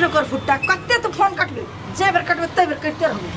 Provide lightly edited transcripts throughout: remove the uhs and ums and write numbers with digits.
कर फुट्टा कते तो फोन कटबे जे बेर कटबे ते बेर कटते रहबे।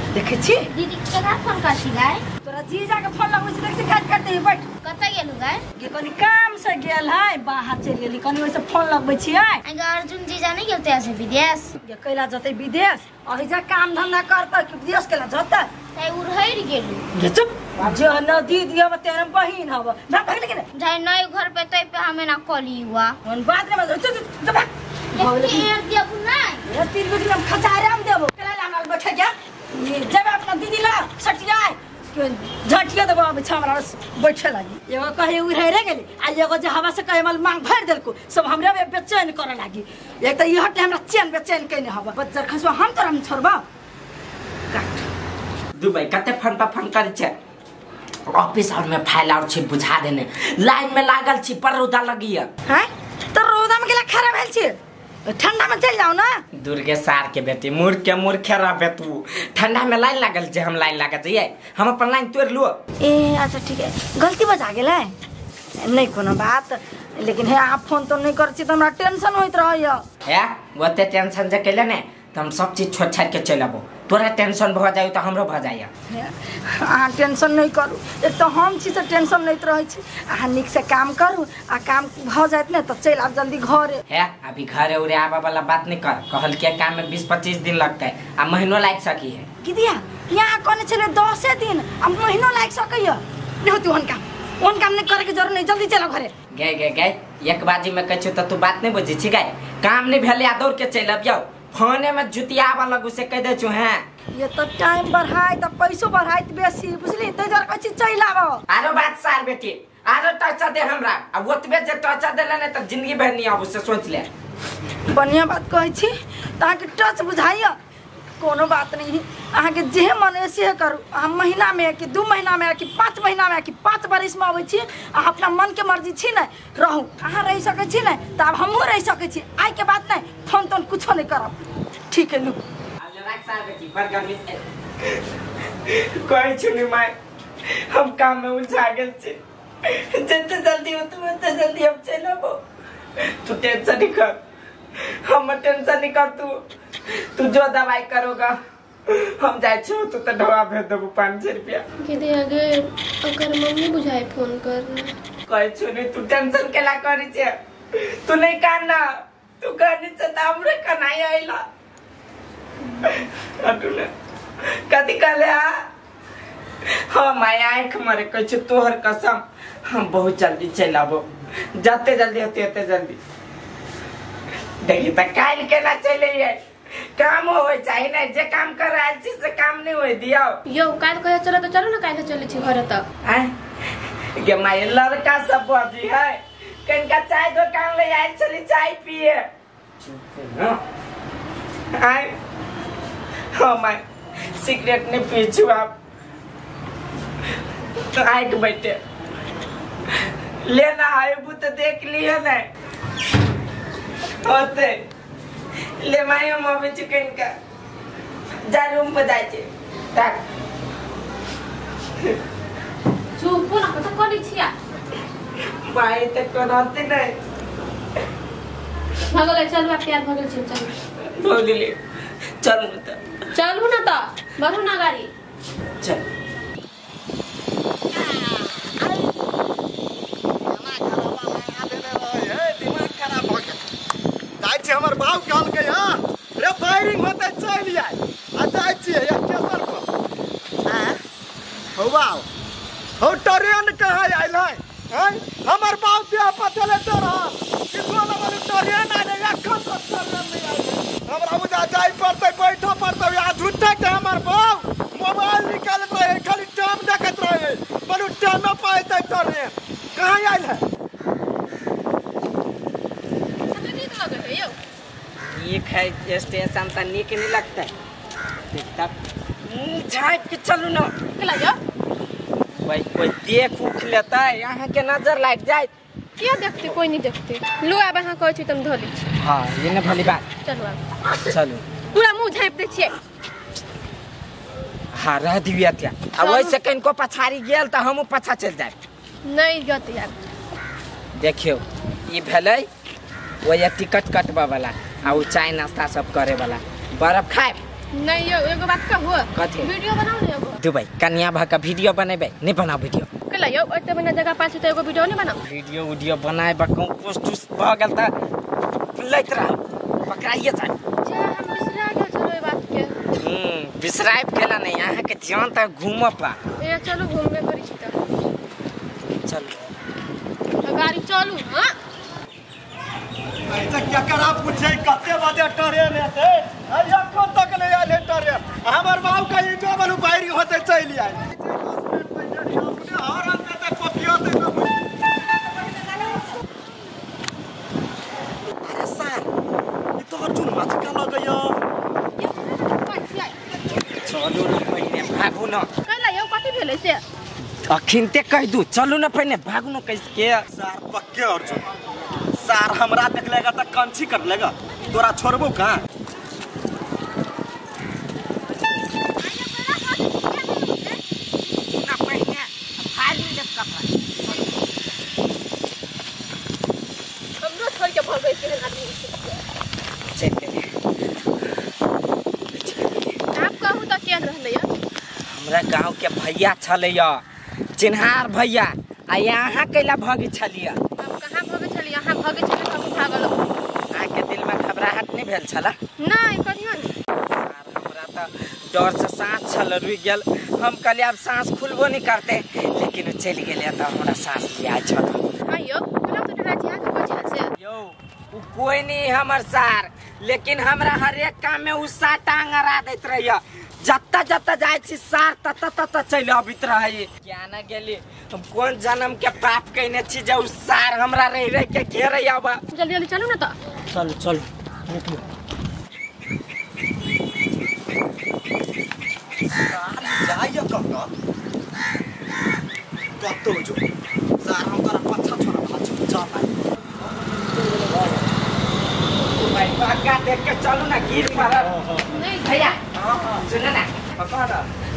देखै छी दीदी केकरा फोन कर छी गाय? तोरा जीजा के फोन लगबै छी, देख काट काट दे बैठ। कत गेलु गाय? गे कनी काम से गेल है बाहर चल गेली, कनी ओइसे फोन लगबै छी। आइ अर्जुन जीजा नहीं गेल ते से विदेश? गे कैला जतै विदेश, अहि जा काम धंधा करतै कि विदेश केला जतै? तै उड़हरि गेलु। गे चुप, जे न दीदी हब तेरे बहिन हब ना भाग लेकिन जाय नय घर पे तै पे हमें ना कली हुआ उन बात रे मत चुप चुप भाग। एक देबु नै ये तीन गुटी हम खचाराम देबो केला हमरा बैठ जा जब अपना दीदी ला सटियाय झटिया देबो अब हमरा बैठे लागी। एगो कहे उड़े रे गेली आ एगो जे हवा से कहे मल मांग भर देलको सब हमरा बेचैन करे लागी। एक त ई हटले हमरा चैन बेचैन केने हब बज्जर खसवा हम तोरा हम छोड़बा काट दुबई कते फोन पर फोन करै छै। ऑफिस और में फाइल और छै बुझा देने लाइन में लागल छी पर रौदा लगिया। हैं त रौदा में गेला खड़ा भेल छी, ठंडा में चल जाओ ना। दुर्गे सार के बेटी मूर्ख के मूर्ख रहबे तू, ठंडा में लाइन लागल जे हम लाइन लागल जइए हम अपन लाइन तोड़ लू। ए अच्छा ठीक है गलती बजा गेलै नहीं कोनो बात, लेकिन हे आप फोन तो नहीं कर छी त हमरा टेंशन होइत रहैया। हे ओते टेंशन जे केले ने त हम सब चीज छोड़ छाड़ के चल आबो, तोरा टेंशन भ जाय त हमरो भ जाय। अहाँ टेंशन नहीं करू, एक तो हम छी से टेंशन नहीं रहै छी, अहाँ नीक से काम करू आ काम भ जायत ने त चलि आब जल्दी घरे। हे अभी घरे उरे आबे वाला बात नहीं कर, कहल के काम में 20-25 दिन लगतै आ महीनो लागि सकी है। की दिया यहाँ कहने छलै 10 दिन आ महीनो लागि सकैया। नहीं होती ओहन काम, ओहन काम नहीं करे के जरूरत नहीं, जल्दी चलो घरे। गए गए गए एक बाजी में कहै छी त तू बात नहीं बुझै छी गए, काम नहीं भेलै आ दौड़ के चलि आबियौ फोने में जुतिया लगू से कह दे छु। हैं ये तो टाइम बढ़ाई त पैसो बढ़ाई बेसी बुझली, तै दुआरे कहै छी चलि आबो। आरो बात सार बेटी आरो टर्चा दे हमरा, आ ओतबे जे टर्चा देले ने त जिंदगी भर नहीं आबो से सोच ले। बढ़िया बात कहै छी त अहाँ के टच बुझाइया, कोनो बात नहीं अहाँ के जे मन है से करू। अहाँ महीना में कि 2 महीना में कि 5 महीना में कि 5 बरिस में अबै छी, अहाँ अपना मन के मर्जी छी ने रहू, अहाँ रहि सकै छी ने त आब हमहूँ रहि सकै छी। आइ के बात नहीं फोन तोन कुछो नहीं करब। ठीक है लू कहै छी नि my हम काम में उलझा गेल छी, जते जल्दी होतै ओते जल्दी हम चलि आबो। तू टेंशन नहीं कर, हम टेंशन नहीं कर, तू तू जो दवाई करोगा हम जाय छी, तू त ढवा भेज देबू 500 रुपया। के दे आगे ओकर मम्मी बुझाई फोन कर कहै छी नि तू टेंशन केला करै छै, तू नहीं कान तू कहनी छै त हमरे कनाई आइला अटुले कथी कहले। हाँ my आँख मरे कहै छी तोहर कसम हम बहुत जल्दी चलि आबो, जते जल्दी होते ओते जल्दी। देखी त काल्हि केना चलि अइयै, काम होय चाही ने, जे काम कर रहल छी से काम नहीं होय दियौ। यौ काल्हि कहिया चलो त चलो ना, काल्हि चलै छी घर त। आय गे my लड़का सब बजी है कनिका चाय दुकान ले आयल छली चाय पिए। चुप आय हाँ my cigarette नहीं पी छु आप तो आय के बैठे लेना आयबू तो देख लियो ने होते ले my हम अबै छी कनिका जा रूम पर जाइ छी ताक। चुप ना कत करै छिया भाई त कोनाते नहीं भगल चलू आप तैयार भगल छी चलू भगले चलू त चलू ना त बढ़ू ना गाड़ी चल। दिमाग खराब भ गेल जाइ छी हमर बाप कहलकै हां रे फायरिंग होतै चलि आइ आ जाइ छी स्टेशन पर। आ हौ बाउ हौ ट्रेन कहाँ आयल है? हैं हमर बाप बियाह पर चले तो रहा कि सोलह ट्रेन आयल एखन तक ट्रेन नहीं आयल। हमरा बुझा जाय पड़तै बैठो पड़तै आ झूठे के हमर बाप मोबाइल निकालैत रहे खाली टाइम देखैत रहे बोलू टाइम में पाइतै ट्रेन कहाँ आयल है? नीक है स्टेशन त नीक नहीं लगता है देखता झाँप के चलू ना भाई कोई देख उख लेता है यहाँ के नजर लाग जाए। क्या देखते कोई नहीं देखते लो आब अहाँ कहै छी तुम धोली छी। हाँ ये ने भली बात चलू आब चलू पूरा मुंह झाँप दे छियै। हाँ रह दिबिया त्या आ वैसे कनको पछाड़ी गेल त हमहूँ पछा चलि जाए नहीं गत यार। देखियो ई भेलै वही टिकट कटबा वाला आ उ चाय नाश्ता सब करे वाला। बर्फ खाए नहीं यो एगो बात कहू कथी? वीडियो बनाऊ ने एगो। दुबई कन्या भा का वीडियो बनेबे नहीं बनाओ वीडियो केला यो एते बना जगह पास त एगो वीडियो नहीं बनाऊ। वीडियो वीडियो बनाए बा कहूं पोस्ट उस भ गेल त लैत रह पकड़ाइए जा। जा हम बिसरा गेल छलो ई बात के। बिसराइब केला नहीं अहाँ के ध्यान त घूम पा। ए चलू घूमबे करी छी त चलू त गाड़ी चलू। हां ऐसा क्या कर आप पूछे कते बजे ट्रेन हेतै अरे एखन तक नहीं आयल है ट्रेन। हमर बाबू का ई जो बनू बाहरी होते चलि आयल। अरे सर ई तो अर्जुन माछका लगैया। चलू न पहिने भागू न। कैला यौ कथि भेलै से अखिनते कह दू चलू न पहिने भागू न कैस के। सर पक्के अर्जुन सार हमरा देख लेगा त कंची कर लेगा तोरा छोड़बो कहां। ना पहिने फाड़ दे कपड़ा हमरो छोड़ के भागै के आदमी चल गेलै। आप कहू त केहन रहलै हमरा गांव के भैया छलै चिन्हार भैया आ यहाँ कैला भगे छलियै। कहाँ भगे छलियै? यहाँ भगे छलियै तब भागल। अहाँके दिल में घबराहट नहीं भेल छला? नहीं कहियो नहीं। सर हमरा त डर से सांस छल रुकि गेल। हम कहलियै आब सांस खुलबो नहीं करते लेकिन ओ चलि गेलै त हमरा सांस लिया छल। हां यौ केना तो डरा छी अहाँके कोइ छल से? यौ उ कोई नहीं हमर सार लेकिन हमरा हरेक काम में उ सा टांग अड़ा दैत रहैया। जत्ता जत्ता जाइ छी सार तत्ता तत्ता चलि अबैत रहै। क्या न गेली हम कोन जन्म के पाप कयने छी जे उ सार हमरा रहि रहि के घेरै आब। जल्दी जल्दी चलू न त। चलू चलू निकलू। जाइए कत कतौ जो सार हम तोरा पछा छोड़ा भाछु चल भाई पक्का देख के चलू ना गिर पड़ल। नहीं भैया सुन ना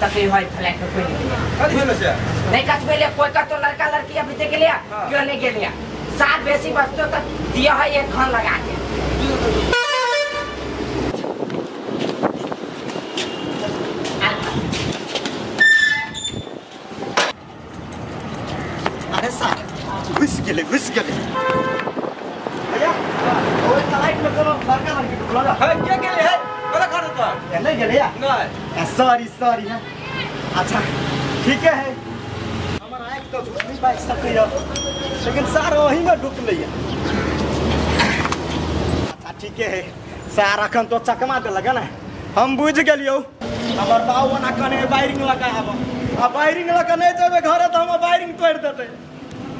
तकलीफ भाई फ्लैट पे कोई नहीं गेलिया। कथी भेलो से? नहीं कथ भेले कोई का तो लड़का लड़की अभी देख लिया क्यों नहीं गेलिया साथ बेसी बचतो तो दिया है एक खन लगा के। अरे सर घुस गेले घुस गेले भैया ओए फ्लाइट में कोनो लड़का लड़की ढुकला है के गेले है कला खाना तो नहीं गेले या नहीं सॉरी सॉरी है। अच्छा ठीक है हमर आँख तो झूठ नहीं बाज सकैया लेकिन सार वही में ढुकलैया। अच्छा ठीक है सार अखन तो चकमा देलक ने हम बुझि गेलियौ। हमर बाबू ओना कने वायरिंग लगा आब आ वायरिंग लगा नहीं जेबै घरे त हमर वायरिंग तोड़ि देतै।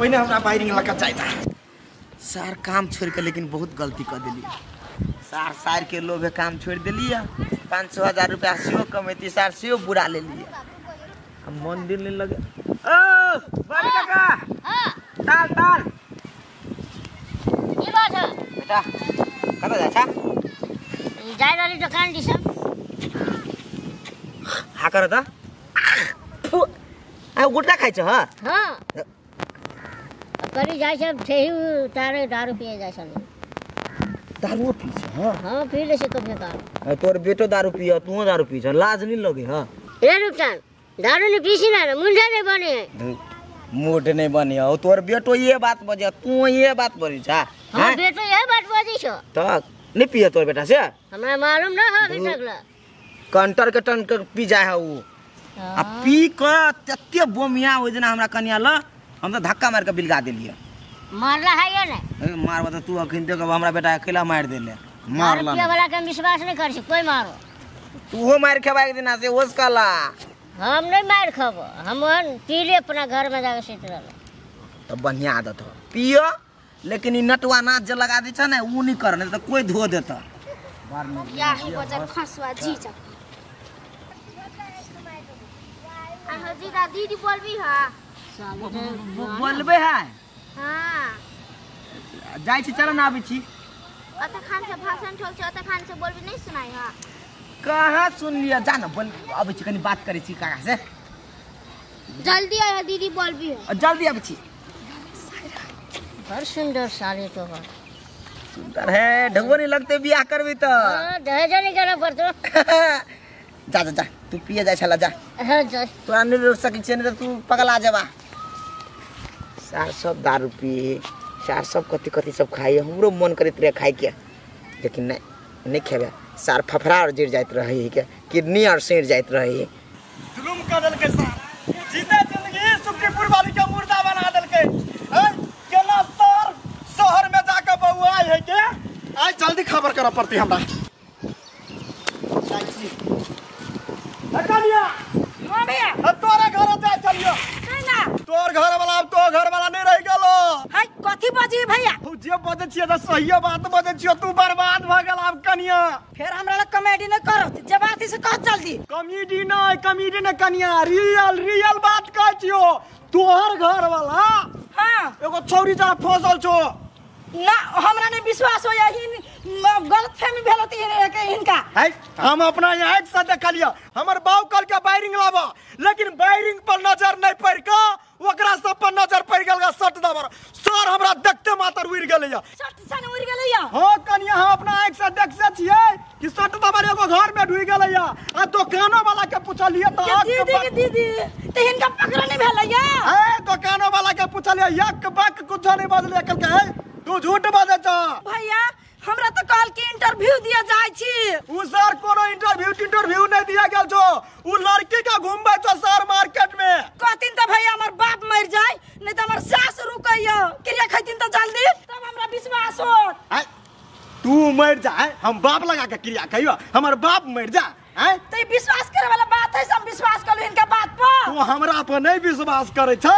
पहिने हमरा वायरिंग लगा चाहिए। सार काम छोड़ के लेकिन बहुत गलती कर देलियै। सार सार के लोभे काम छोड़ देलियै 500 हजार रुपया सेहो कमेती सार सेहो बुरा लेलियै। हम मंदिर नहीं लगे। ओ बाबू काका ताल ताल की बात है बेटा कतऽ जाइ छा? जाइ रहली दुकान दिसन। हा कर त आ गुटखा खाइ छ? हां हां करी जाइ छ ठेही तारे दारू पिए जाइ छ। दारू पी छ? हां हां पी ले से कभी का। तोर बेटो दारू पिय तू दारू पी छ लाज नहीं लगे? हां ए रुपचान दारू नहीं पीसी ना मुंडा नहीं बने है। मूड नहीं बने हो तोर बेटो ये बात बजे तू ये बात बजे छा? हां बेटो ये बात बजे छ त नहीं पिय तोर बेटा से? हमरा मालूम ना हो अभी तक ल कंटर के टन के पी जाय है उ आ पी के तत्ते बोमिया ओइ दिना हमरा कनिया ल हम त धक्का मार के बिलगा देलिए। मारला है या नहीं? ए मारबा त तू अखिन देख हमरा बेटा अकेला मार देले। मारला पिए वाला के विश्वास नहीं कर छी कोई मारो तू हो मार खेबा एक दिना से होस कला। हम नहीं मार खबो हम पी ले अपना घर में जाके सुत रहल। त बढ़िया आदत हो पियो लेकिन ई नटवा नाच जे लगा दै छ ने उ नहीं कर नहीं त कोई धो देता। याही बजर खसवा जी जा आ हजी दा दीदी बोलबी हां बोलबे है। हां जाइ छी चल ना आबै छी। अत खान से भाषण ठोक छ अत खान से बोलबी नहीं सुनाई। हां कहाँ सुन लिया जा न बोल आबै छी कनी बात करै छी काका से। जल्दी आ दीदी बोलबी है। जल्दी आबै छी। बड़ सुंदर साड़ी तो है। सुंदर है ढंगो नहीं लगते बियाह करबी त। हां दहेज नहीं करना पड़तो। जा जा जा तू पिए जाय छला जा। हां जा तोरा नहीं रोक सकै छियै, नहीं त तू पगला जेबा। सार सब दारू पिए, सार सब कथी कथी सब खाइए, हमरो मन करैत रहे खाइ के, लेकिन नहीं नहीं खेबे। सार फफड़ा और जड़ जाइत रहे के, किडनी और सड़ जाइत रहे। जुलुम कर देलकै सार, जीते जिंदगी सुखीपुर वाली के मुर्दा बना देलकै। हैं केना सर शहर में जाके बउआई है के, आज जल्दी खबर करऽ पड़ती हमरा। चाची कनिया। हां भैया। अब तोरे घर जा चलियो। नहीं ना तोर घर वाला अब तो घर वाला नहीं रह गेलो। हाय कथी बजी भैया? तू जे बजै छियै त सहिए बात बजै छियै, तू बर्बाद भ गेल आब कनिया। फेर हमरा लग कॉमेडी न करो, जे बात से कह जल्दी। कॉमेडी न कनिया, रियल रियल बात कहै छियो। तोहर घर वाला हां एगो छौरी जरा फसल छो ना, हमरा नहीं विश्वास होया, इन गलतफहमी भेल होती इनका। है हम अपना यहाँ एक साथ देखलिया, हमर बाऊ कल के बायरिंग लाबा, लेकिन बायरिंग पर नजर नहीं पड़ के ओकरा सब पर नजर पड़ गेल सट दबर। सर हमरा देखते मातर उड़ गेलैया। सट सन उड़ गेलैया? हां कनिया हम अपना आंख से देख से छियै कि सट दबर एगो घर में ढुई गेलैया। आ दुकानो वाला के पुछलियै त दीदी के दीदी त हिनका पकड़ नहीं भेलैया। ए दुकानो वाला के पुछलियै एक बक कुछ नहीं बजलै, कहलकै है तू झूठ बजै छ। भैया हमरा तो कहल कि इंटरव्यू दिया जाय छी। उ सर कोनो इंटरव्यू नहीं दिया गेल छो, उ लड़की के घुमबै छो सर मार्केट में। कहतिन त भैया हमर बाप मर जाय, नहीं त हमर सास रुकैयो, क्रिया खैतिन त जल्दी तब हमरा विश्वास होत। आय तू मर जाय हम बाप लगा के क्रिया खैयो, हमर बाप मर जा। आय त विश्वास करे वाला बात है, हम विश्वास करलु इनका बात पर। तू हमरा पर नहीं विश्वास करे छ,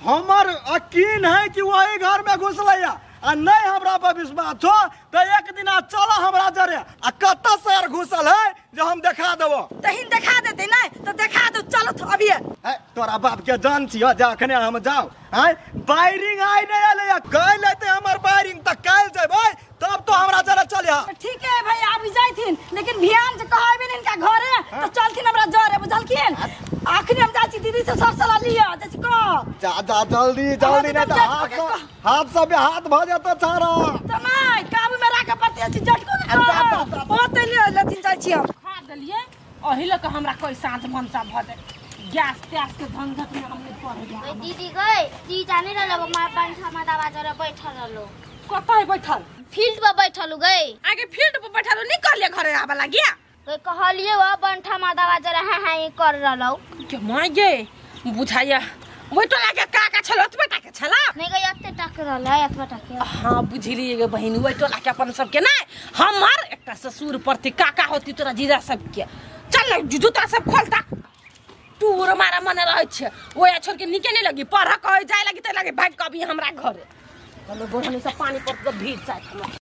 हमर यकीन है कि वही घर में घुसलैया। आ नहीं हमरा पर विश्वास छो त एक दिन चल हमरा जरे आ कत सर घुसल है जो हम देखा देबो। त हिन देखा देते नहीं त देखा दो, चलो अभी। है तोरा बाप के जान छियो, जा अखने हम जाओ। आय बायरिंग आइ नहीं आले, काल्हि एते हमर बायरिंग त काल्हि जेबै तब तो हमरा जरे चलिया। ठीक है भैया अभी जाइथिन, लेकिन ध्यान से कहबे इनका घरे त चलथिन हमरा जरे, बुझलखिन? आखिर हम जाइ छी दीदी से सर सलाह लिया, जैसे कह जा जा जल्दी जल्दी, नहीं त हाथ सब हाथ भ जेतो छारा। त नहीं काबू में राखे पड़ते अछि, झटको के बहुत ले लेथिन जाइ छी हम। खा देलिए ओही लक हमरा कोई साँझ भनसा भ दे, गैस त्यास के झंझट में हम नहीं पड़ गया। दीदी गई दी जाने रहलो मार पंखा में दबा जरा बैठल रहलो। कतय बैठल? फील्ड पर बैठल गई। आगे फील्ड पर बैठल नहीं कहलिए घरे आबा लागिया? गई कहलिए वा बंठा में दबा जरा हां हां कर रहलो। के माय गे बुझाया ओइ टोला के का का छल ओतबे टा के छला? नहीं गई एते टक रहल है एतबा टक। हां बुझलिए गे बहिन, ओइ टोला के अपन सब के नहीं हमर एकटा ससुर प्रति काका होती तोरा जीजा सब के। चल जूता सब खोलता तू मारा मन रहै छै, ओया छोड़ के निके नहीं लगी, पढ़ कह जाय लगी त लगी भाग कभी हमरा घरे। चलो गोढ़नी सब पानी पर भीड़ जाय।